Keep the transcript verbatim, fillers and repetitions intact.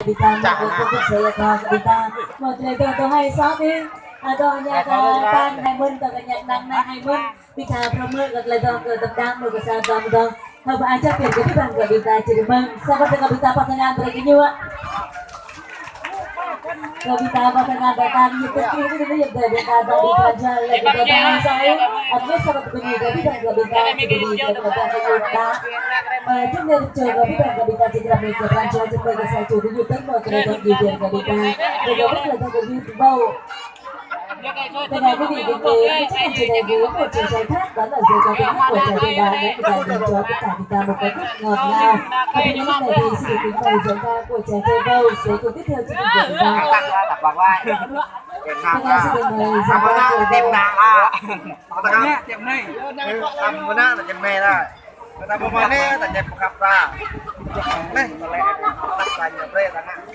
Ƀing ta mơ̆ kơ kơkuh kơ Ơi Adai kơ ƀing ta. Mơ̆ tơlơi dŏ dŏ hai sŏ ih. Adôh ñă kơ păn hai mơ̆n, tơ kơ ñă kơ năng năng hai mơ̆n. Ƀing ta phrâo mơ̆ kơ tơlơi dŏ kơ tơpă đang mơ̆ kơ sa dŏ mơ̆ dŏ. Hơ̆ ƀă ačăp pơyơr kơ ƀing ta, kơ ƀing ta či mơ̆ng. Sa pơtơngan ƀing ta pơtơngan brơi kơ ñu. Kơ ƀing ta pơtơngan brơi kơ ñu, pơtơngan ñu, ñu, ñu, ƀing ta dŏ ƀing ta jal, lĕ ƀing ta dŏ hai sŏ ih. Ăt mơ̆ sa pơtơngan kơ ƀing ta, kơ ƀing ta či ƀing kơ ƀing ta kơ ñu ta. Ơ, jing ñu čô kơ ƀing ta, kơ ƀing ta či krăp mơ̆ng kơ pran jua, jing mơ̆ kơ sa čô kơ ñu tơ̆ng mơ̆ kơ ñu tơ̆ng kơ ƀing ta. Kơ ƀing ta kơ ñu tơ̆ng. Thưa quý vị, chúng tôi chắc chắn sẽ đầy đủ một chàng trai khác, đó là giơ cao tiếng hát của chàng trai ba, đến và dành cho tất cả chúng ta một ca khúc ngọt ngào. Và ngay lúc này thì xin được kính mời giọng ca của chàng trai Bầu sẽ cùng tiếp theo chương trình của chúng ta. Chúng ta xin được mời giọng ca của Bầu. Tơngan, tơngan. Tơngan, tơngan. Tơngan, tơngan.